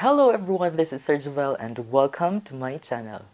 Hello everyone, this is Sir Jovel and welcome to my channel.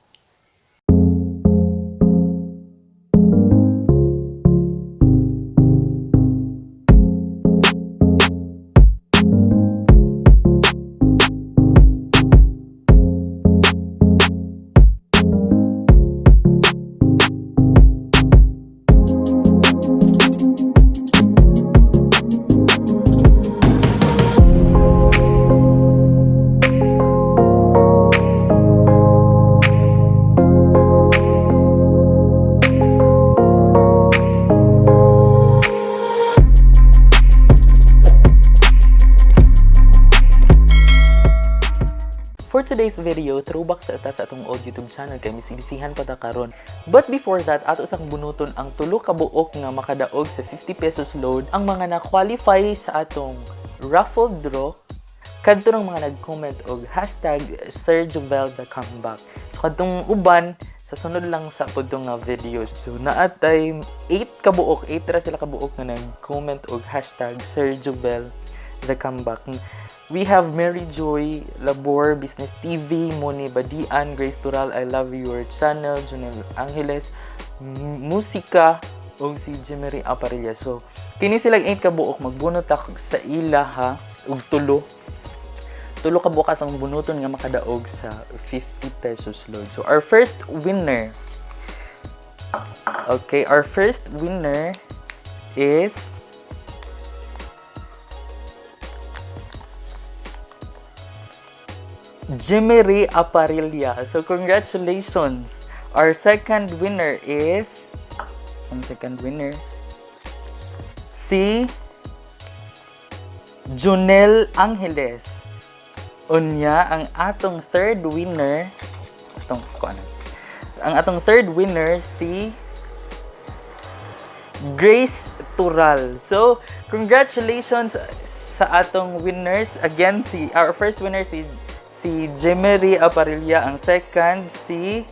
For today's video, throwback sa ata sa atong old YouTube channel kay misibisihan pa ta karon. But before that, ato sang bunuton ang tulo ka buok nga makadaog sa 50 pesos load ang mga na-qualify sa atong raffle draw kadto ng mga nag-comment og #SirJovelTheComeback. So kadtong uban sa sunod lang sa pudtong nga video. So naatay 8 ka buok, 8 ra sila ka buok nga nag-comment og #SirJovelTheComeback. We have Mary Joy Labor, Business TV, Moni Badian, Grace Tural, I Love Your Channel, Junel Angeles, Musika, ug si Jimery Aparilla. So, kini silang 8 ka buok, magbunot ako sa ila ha, ug tulo. Tulo ka buok atong bunuton nga makadaog sa 50 pesos load. So, our first winner. Okay, our first winner is Jimery Aparilla. So, congratulations! Our second winner is... Ang second winner? Si Junel Angeles. Unya, ang atong third winner... Atong, kuan. Ang atong third winner, si Grace Tural. So, congratulations sa atong winners. Again, si our first winner si Jimery Aparilla, ang second si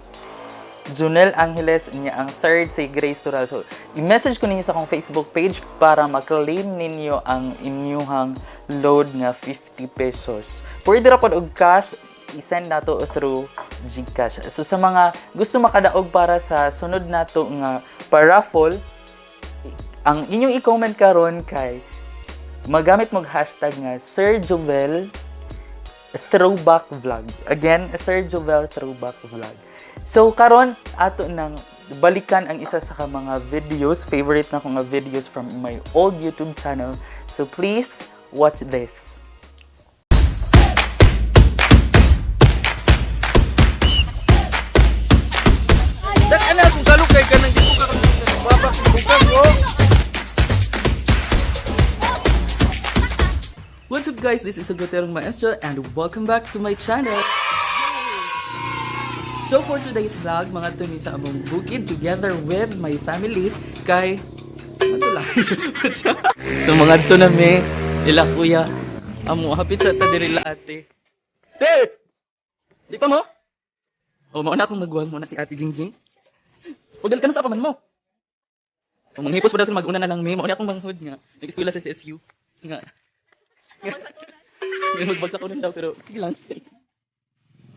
Junel Angeles, niya ang third si Grace Tural. So, i-message ko ninyo sa akong Facebook page para ma-claim ninyo ang inyuhang load nga 50 pesos. Pwede ra pod og cash, i-send nato through GCash. So, sa mga gusto makadaog para sa sunod nato nga paraffle, ang inyong i-comment karon kay magamit mog hashtag nga Sir Jovel Throwback Vlog. Again, Sir Jovel Throwback Vlog. So karon ato nang balikan ang isa sa mga videos, favorite na ko nga videos from my old YouTube channel. So please watch this. Dak ana kung kalukay ka nang di ko ka babak bukas oh. What's up guys, this is Sagoterong Maestro and welcome back to my channel. So for today's vlog, mga tumi sa among bukid together with my family kay ano lang. So mga to nami ila kuya amo hapit sa ta diri la ate. Te! Di pa mo? O mao na akong magwang mo na si Ate Jingjing. Ugal ka na sa paman mo. O manghipos pa daw sila mag-una na lang mi, mao na akong manghud nga. Nag-eskwela sa CSU nga. May magbagsak ko nun daw pero sige lang.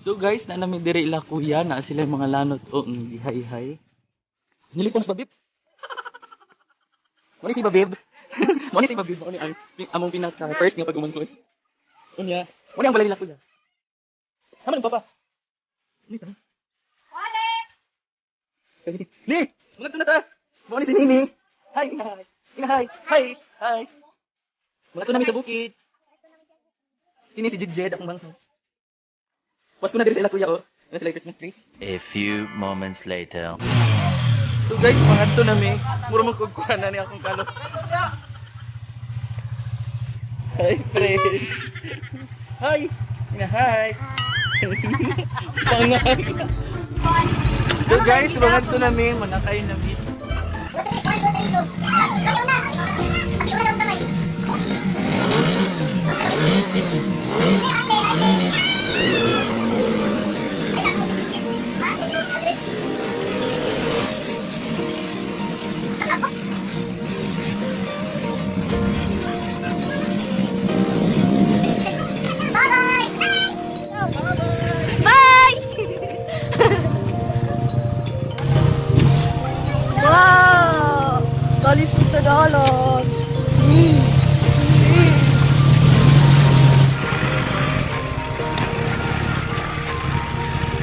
So guys, na nami diri ila kuya na sila yung mga lanot o ang gihay-hay. Nilipon sa babib. Mo ni si babib. Mo ni si babib, mo ni ang among pinaka first nga pag-umangkon. Unya, mo ni ang balay nila kuya. Haman papa. Ni ta. Wale. Ni, mga na ta. Mo ni si Nini. Hi, hi. Hi, hi, hi. Mga to nami sa bukid. Kini si Jed akong bangsa. Pasko na diri sa ila kuya oh. Ano sila yung Christmas tree? A few moments later. So guys, mga to nami. Mura man kog kuha na ni akong kalo. Hi, pre. Hi. Ina, hi. Pangag. So guys, mga to nami, manakay na miss. Bye-bye!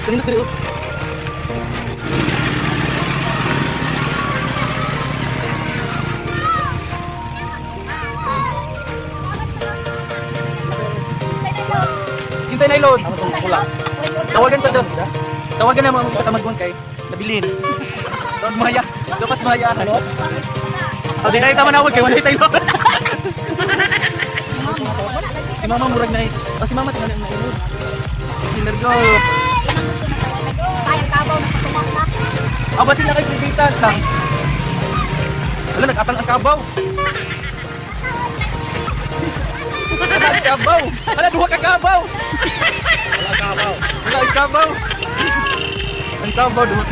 Kanindot diri oh. Kinsay na ilod? Tawagan sa doon. Tawagan na mga isa ka magwan kay nabilin. Doon maya. Dapat maya. Ano? Oh, di na tama na kay wala tayo. Si mama murag na. Oh, si mama tingnan na ilod. Si Nergo. Kaya kabaw na patumak na. Aba sila kay Pilipitas lang. Wala nag-atang ang kabaw. Wala ang kabaw. Wala duha ka kabaw. Wala ang kabaw. Wala ang kabaw. Ang kabaw duha.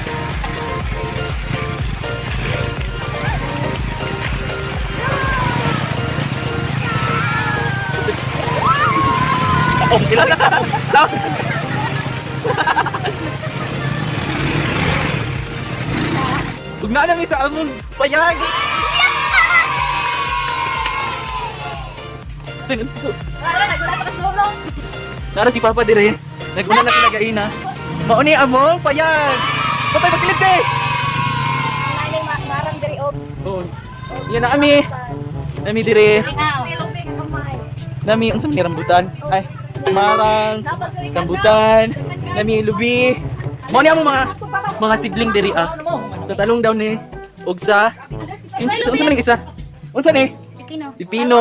Oh, kilala ka. Stop. Ug naa na mi sa among payag. Nara si Papa dire. Naguna na sila gaina. Mao ni among payag. Patay magkilit kay. Nanay marang diri og. Oo. Yan na ami. Nami dire. Nami unsa man ni rambutan? Ay, marang rambutan. Nami lubi. Mao ni among mga sibling diri ah. Sa talong daw ni ug sa unsa man ning isa? Unsa ni? Pipino. Pipino.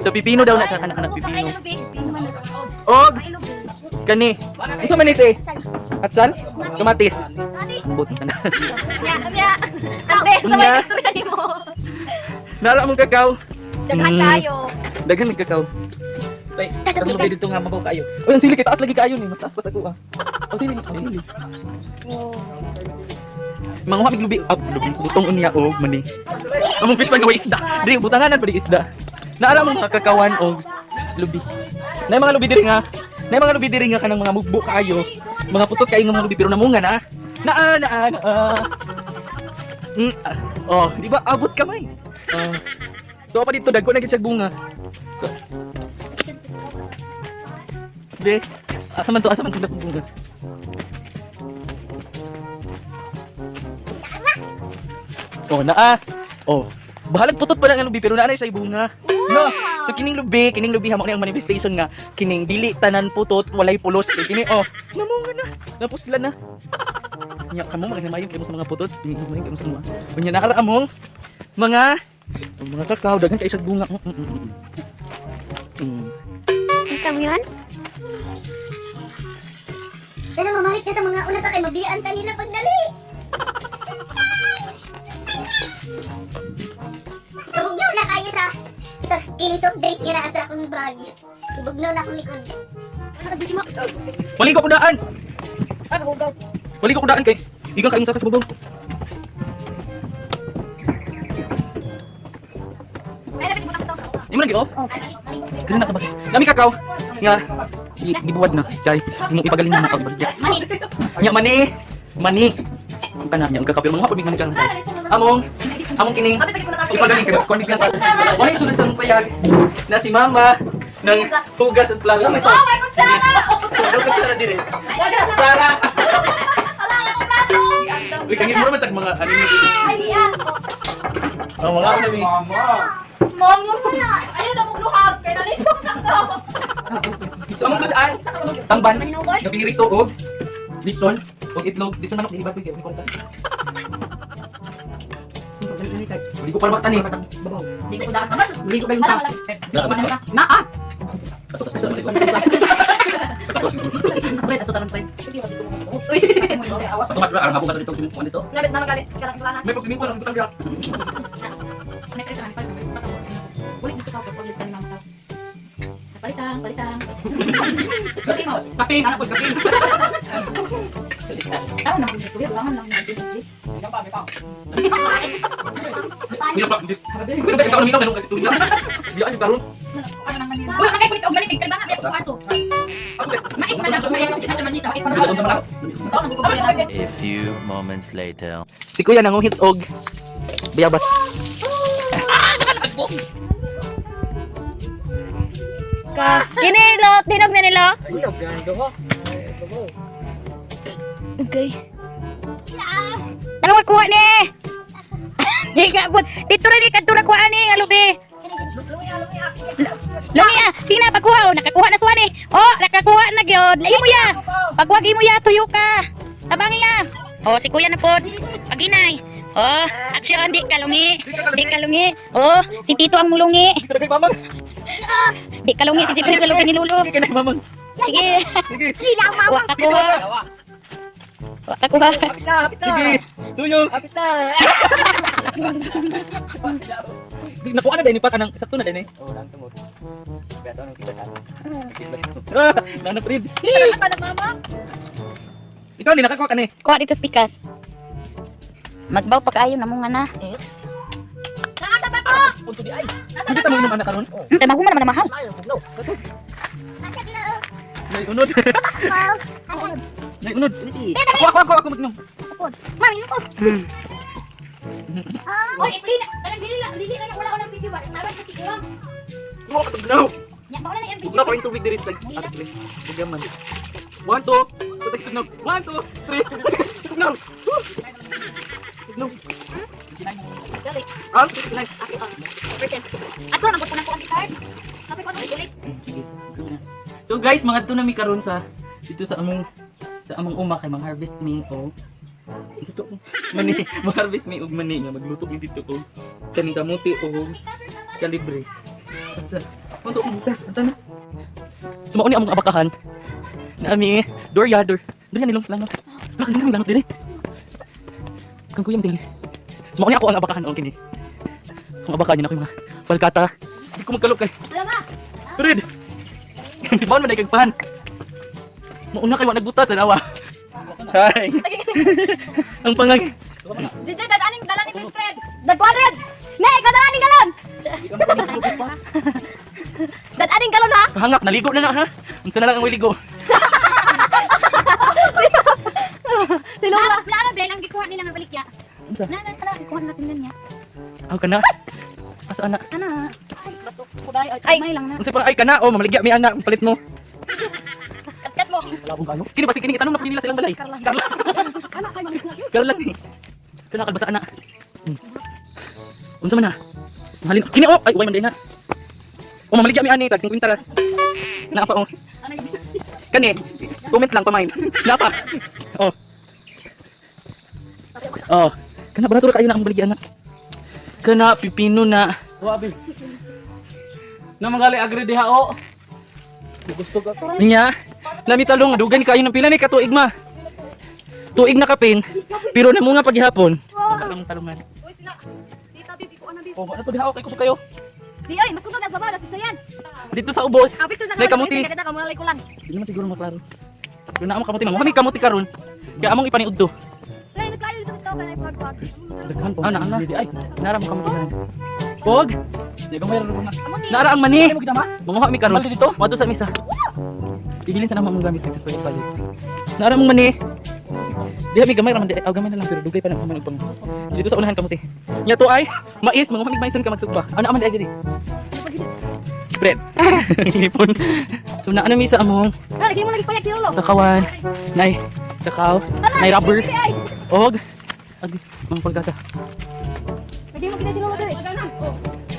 Sa pipino daw na sa anak-anak pipino. Og kani. Unsa man ni te? Atsal? Kamatis. Ambot na. Ya, ya. Ante, Unya. sabay istorya nimo. Nara among kakao. Daghan tayo. Daghan ng kakao. Tay, Tas tapos pitan. dito nga mabaw kayo. Uy, ang sili kay taas lagi kayo ni, mas taas pa sa kuha. Ang sili, ang sili. Manguha mig lubi, ah, lubi, butong unya og mani. Among fish pan nga way isda. Diri butanganan pa di isda. Naara mo mga kakawan og lubi. Nay mga lubi diri nga. Nay mga lubi diri nga kanang mga mugbo kaayo. Mga putot kaayo nga mga lubi pero namunga na. Naa naa naa. Ah, oh, di ba abot kamay? Oh. So pa dito dagko na gid siya bunga. So, De, asa man to, asa man to dagko bunga. Oh, naa. Oh. Bahalag putot pa lang ang lubi pero naa na siya bunga. No. So kining lubi hamo ni ang manifestation nga kining dili tanan putot walay pulos kay kini oh. Namunga na. Napusla na. Nya kamo maghimayon kay mo sa mga putot, himayon kay mo sa mga. Unya nakara among mga mga kakao daghan kay isang bunga. Kita mo yun? Dala mamahit na ta mga una ta kay mabian ta nila pagdali. Bugnaw na kayo sa kini soft drinks nga naa sa akong bag. Bugnaw na akong likod. Waling ko kudaan. Waling ko kudaan kay igang kay mo sa babaw. Ay, lapit mo na to. Imo lagi oh. Ganun na sa bagay. Nami kakao nga gibuwad na. Chay, imong ipagaling na ako ibaligya. Mani. Nya mani, mani. Ang kana nya ang kakao pero mga hapon mani karon. Among among kining ipagaling kay kon biglang ta. Wala yung sunod sa among payag na si mama ng hugas at plano. May Oh, may kutsara! May kutsara dire. Sara. Ala, akong plato! Uy, kangin mo man tag mga ano ni. Ay, diyan. Oh, mga ano ni. Mom, ayun ang luhab. Kaya nalipok na ko. So among sudan, tamban, nga pinirito og lechon, og itlog, lechon manok di ba kuy kay ko. Hindi ko para magtani. Hindi ko dapat. Hindi ko dapat. Na ah. Uy. Ato ka aram ako dito swimming pool dito. Labit na magalit. Kalang plana. May pag-swimming pool ang butang diha. Palitang, palitang. Sorry mo. Kape, anak pag kape. Tara na, kuya, bangan lang. Kuya pa. Kuya pa ikaw nang istorya. Diyan yung karon. Uy, makay kulit og malit kay bana may kwarto. Ako bet. Mait man lang, mait man lang dito. Bisa unsa man ako. A few moments later. Si Kuya nanguhit og bayabas. Ka. Kini lo, tinog na nilo. Dugay. Ano kuha ni? Di ka abot. Dito rin kadto na kuha ni nga lubi. Lungi ah. Sige na pagkuha oh, nakakuha na suwan eh. Oh, nakakuha na gyud. Imo ya. Pagkuha imo ya tuyo ka. Tabangi ya. Oh, si kuya na pod. Paginay. Oh, aksyon di kalungi. Di kalungi. Oh, si Tito ang mulungi. Dito kay mamang. Di kalungi si Jeffrey sa lubi ni Lolo. Sige kay mamang. Sige. Sige. Wa ka kuha. Wa ka kuha. Sige. Tuyok. Apit na. Nakuha na din ni pa kanang sakto na din eh. Oh, lang tungod. Beto nang kita. Ah, nana Fred. Ikaw ni nakakuha ka ni. Kuha dito sa pikas. Magbaw pa kaayo na mo nga na. Punto di ay. Hindi ta mo inom anak karon. Kay maguman naman na mahal. Nay unod. Nay unod. Ako ako ako ako mag-inom. Ma'am, yun ko. Oy, ipli na. Kanang dili na, dili na wala ko ng video ba. Naran sa tiguang. Wa ka tugnaw. Nya ba na yung video. Tugnaw pa yung tubig diri sa atik. Bugyaman. 1 2 tugnaw. 1 2 3. Tugnaw. Tugnaw. Ah, tugnaw. Ato nang ko ang card. Kapit ko ang ulit. So guys, mga na mi karon sa dito sa among uma kay mang-harvest mi og dito mani, mag-harvest mi og mani nga magluto mi dito og kaning kamuti og kalibre. At sa punto og butas anta na. So mao ni among abakahan. Na ami dorya dor. Dorya nilong lang. Wala kang lanot diri. Kang kuya mo. So mao ni ako ang abakahan og kini. Ang abakahan niya na ko yung mga palkata. Di ko magkalok kay. Alam ma. Turid. Baon man kag pan. Mauna kay wa nagbutas tanawa. Hi. Ang pangag. Jujay dadaning dala ni Fred. Dagwared. Ne, ikaw dadaning galon. Dadaning galon ha. Kahangap naligo na na ha. Unsa na lang ang ligo. Si Lola. Wala na ang gikuha nila nga balikya. Unsa? Na na na gikuha natin niya. Aw kana. Asa ana? Ana. Ay, may lang na. Unsa pa ay kana oh mamaligya mi ana palit mo. Katkat mo. Kini basi kini itanong na pud nila sa ilang balay. Karla. Karla ni. Kana kalbasa ana. Unsa man na? Mahalin kini oh ay uway man din na. Oh mamaligya mi ani tag 50 ra. Naa pa oh. Kani, comment lang pamain. Naa pa. Oh. Oh, kana barato ra kayo na ang baligya na. Kana pipino na. Wabi. Na magali agri diha o. Gusto ka. Niya, lami talong dugan kayo ng pila ni katuig ma. Tuig na kapin, pero namunga paghihapon. Talong talungan. Oh, ano to diha o kay kusog kayo. Di ay, mas kusog na sa baba, sa yan. Dito sa ubos. Ah, picture na May kamuti. Kaya ka muna ko lang. Di naman siguro maklaro. Pero naa mo kamuti, mamo kami kamuti karon. Kaya among ipaniud to. Ay, nagkayo dito sa kanay pag pag. Daghan pa. Ah, naa na. Ay, nara mo kamuti karon. Pog. Di ko mayroon na. Nara ang mani. Manguha mi karon. Dito. Madto sa misa. Ibilin sa namang gamit dito sa palit. Nara mong mani. Diha mi gamay ra man di. Aw gamay na lang pero dugay pa na man pang. Dito sa unahan kamuti. Nya to ay mais manguha mig mais ron ka magsugpa. Ano man di ay diri? Bread. Ngipon. So naa na mi sa among Ah, lagi mo lagi payag si Lolo. kakawan. Nay kakao, nay rubber. Og ag mga pagkata. Lagi mo kita si Lolo diri.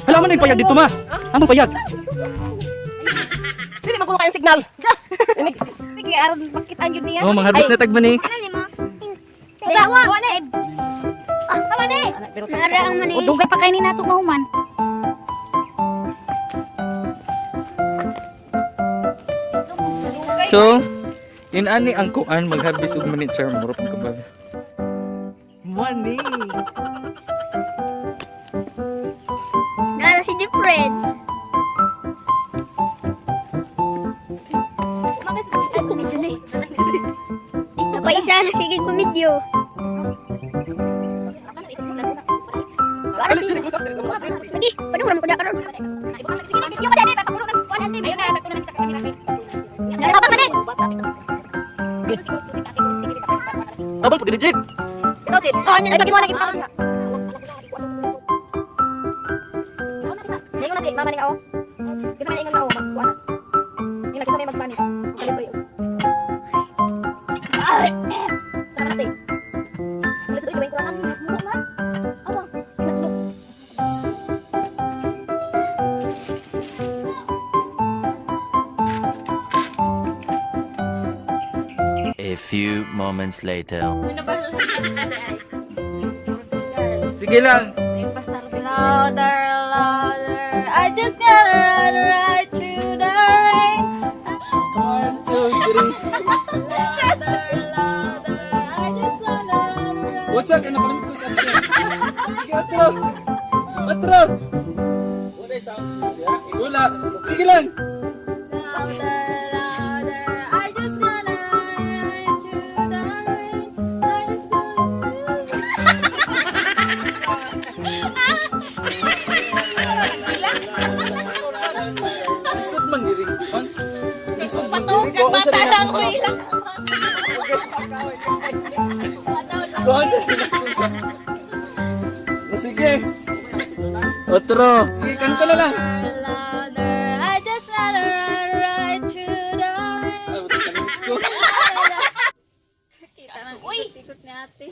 Hala man payag dito ma. Among payag. Dili man kuno kayong signal. Sige, aron makitaan gyud niya. Oh, mangharvest na tag mani. Ano ni ma? Sawa. Wa ni. Awa ni. Nara ang mani. O dugay pa kay ni nato mahuman. So, inani ang kuan magharvest og mani char murap ang kabag. Money. Nara si Jeffrey. Paisa na sige kumidyo. Para si Lagi, paano mo ko karon? Tabang pag legit. Ay, bagi mo lagi pa. Ingon na si mama ni kao. Kasi may ingon na o, magkuha na. Ingon na kasi may magpanit. Kalibre. Ay! few moments later. Sige lang. Louder, louder. I just gotta run right through the rain. 1, 2, 3. Louder, louder. I just wanna run right. What's up? Nakalimit ko sa action. Sige, otro. Otro. Wala yung sounds. Wala. Sige lang. Louder, louder. I just wanna run right through the rain. I just wanna. Isod man diri. Patog kag bata lang ko ilang. Kuhan sa Sige. Otro. Sige, kanta na lang. Louder, I just wanna run right through the rain. Uy! Ikot ni ate.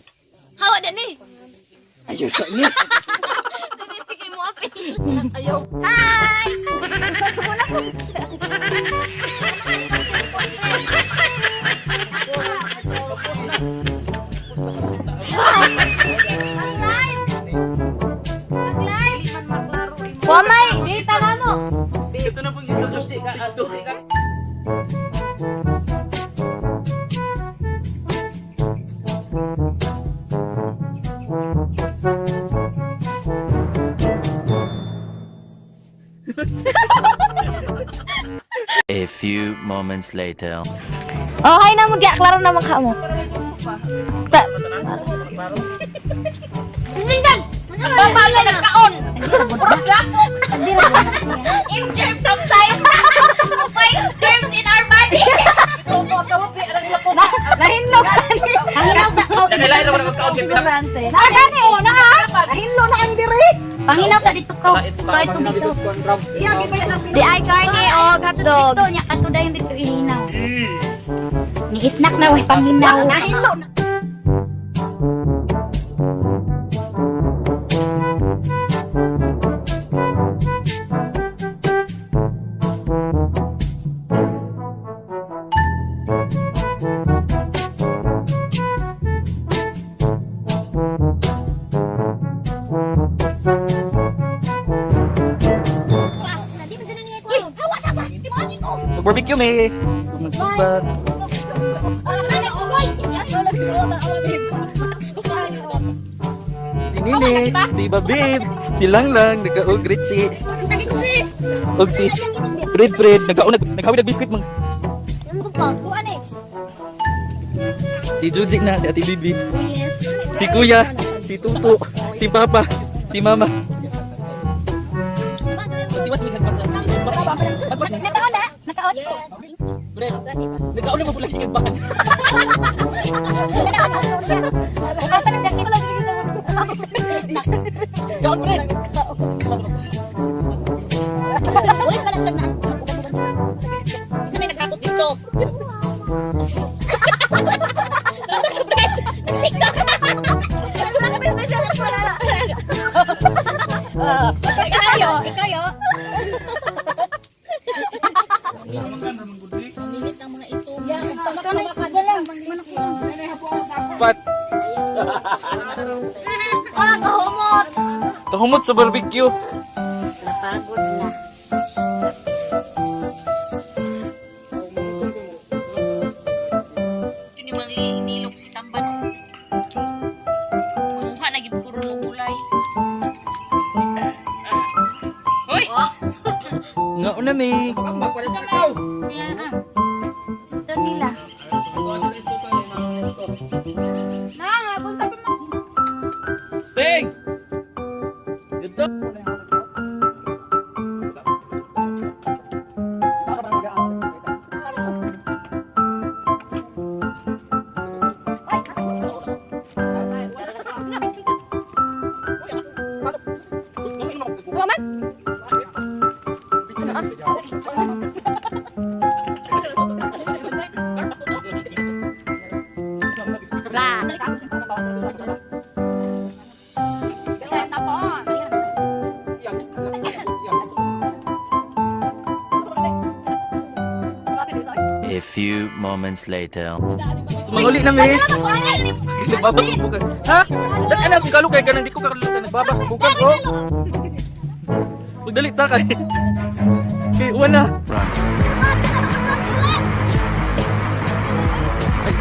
Hawa na ni! Ayaw sa niya. Sige mo apil. Ayaw. Hi! Wamay, di tama mo. Ito na pong isa kasi ka. A few moments later. Oh, hay na mo diya, klaro na mukha mo. Ta. Babala nagkaon! In germs sometimes! Find germs in our body! Nahinlo ka ni. Panginaw sa Nakailain naman ang magkaon. Na gani oh, na ha. Nahinlo na ang diri. Panginaw sa dito ko. Kahit dito. Di ay carne og hotdog. Dito nya kato dayon dito ihinaw. Ni snack na way panginaw. Nahilo na. Uy, hawa sa ba? Di mo ani ko. Mag-barbecue may. Magsubat. Si Nini, si Babib, si Langlang, nagkaog Richie. Og si Fred Fred, nagkaon naghawi nag biskwit mang. Si Juji na, si Ate Bibi. Si Kuya, si Tuto, si Papa, si Mama. Nakaon na? Nakaon? Nagkaon na mo pula higad. Asa ng jacket? Kaon Fred. Uy, pala siya na. Kasi may naghakot dito. Ikaw yo, ikaw yo. Pat. Ah, kahumot! Kahumot sa barbecue. Napagod na. Yun yung mga inilok si Tamban. Kumuha na gid puro ng gulay. Ah. Uy! Nga una mi. Ito nila. Bing! Ito. few moments later. Manguli na mi. Nagbaba kong bukan. Ha? Dali na akong kalukay ka nang di ko kakalukay nagbaba kong bukan ko. Magdali ta kay. Kay uwan na. Run. Ay.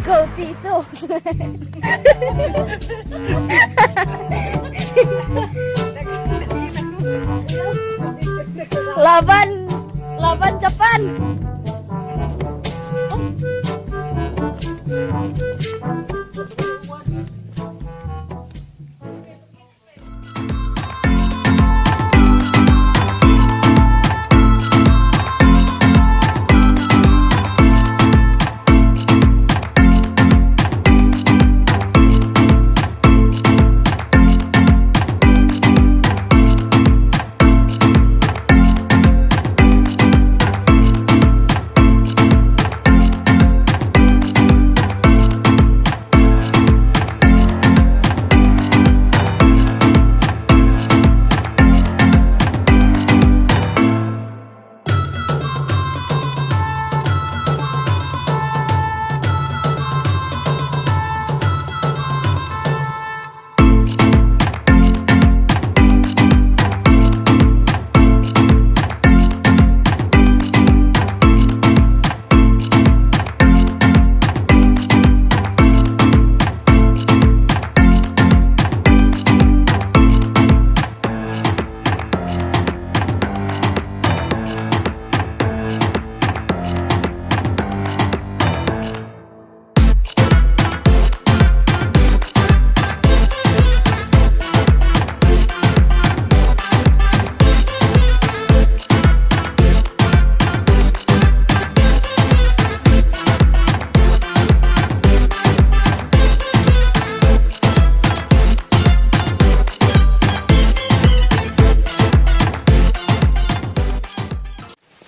Go, Tito! Laban! Laban Japan!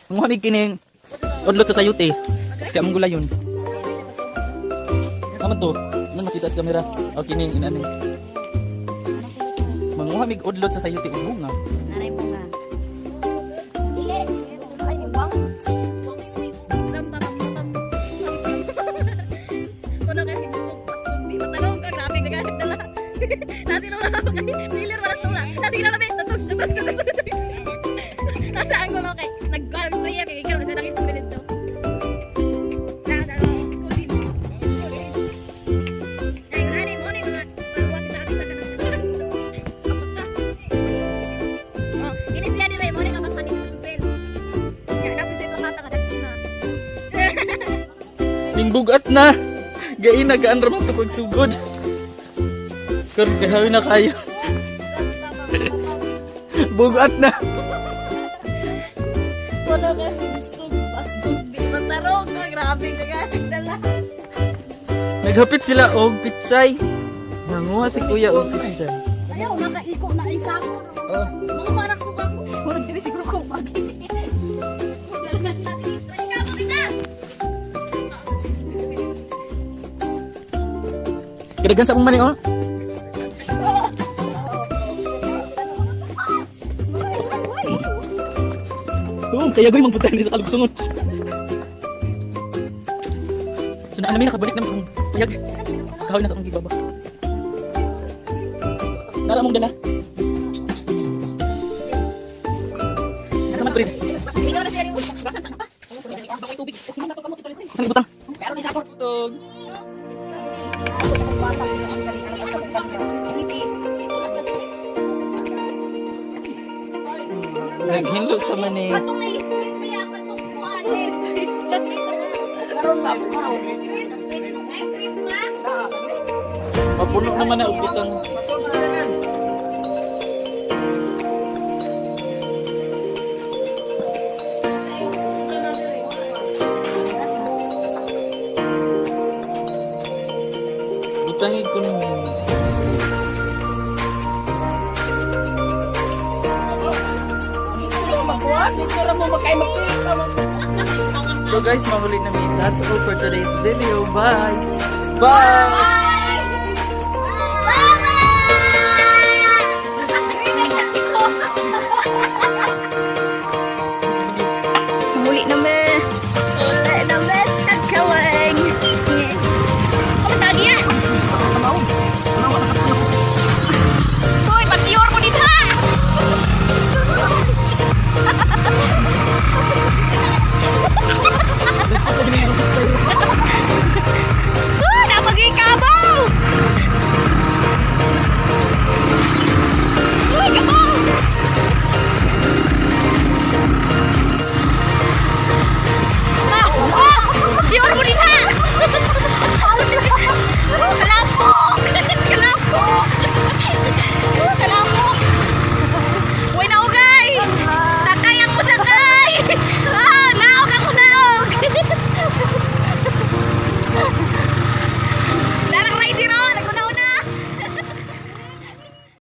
Manguha mig kining udlot sa sayute. Kaya mong gulayon. Tama to. Ano makita sa kamera? O kining inani. Manguha mig udlot sa sayute ug bunga. Nanay bunga. Kuno kasi di matanong ka, grabe ka ganit dala. Nasi lang ako kay dealer wala tula. Nasi lang kami. Nasa anggulo kay nagkuhan ko iya kay ikaw na nakita ko dito. Ay, nani mo ni mga mga kita sa kanan. Oh, ini siya dire mo ni ka magpanin sa tubel. Ya, dapat sa mata ka dagko na. Ning bugat na. Gain na gaan ra man to kog sugod. Karon kahawi na kayo. Bugat na. Wala ka himsog, bastog, di matarong ka, grabe ka ganit dala. Naghapit sila og pitsay. Nanguha si kuya og pitsay. Ayaw, nakaiko na isa ko. Oh. Mga parang ko ako. Murag diri siguro ko bagi. Kadagan sa akong mani oh. Oh, kaya goy mangpunta ni sa kalugsungon. So na namin nakabalik naman akong payag. Kahoy na sa akong gibaba. Nara mong dala. Nasa man pre. Ang butang. Butong. Naghinlo sa mani. Katong na-screen pa yan, katong kuan. Mapuno naman na og butang. Butangin ko nung So guys, mahuli na mi. That's all for today's video. Bye! Bye.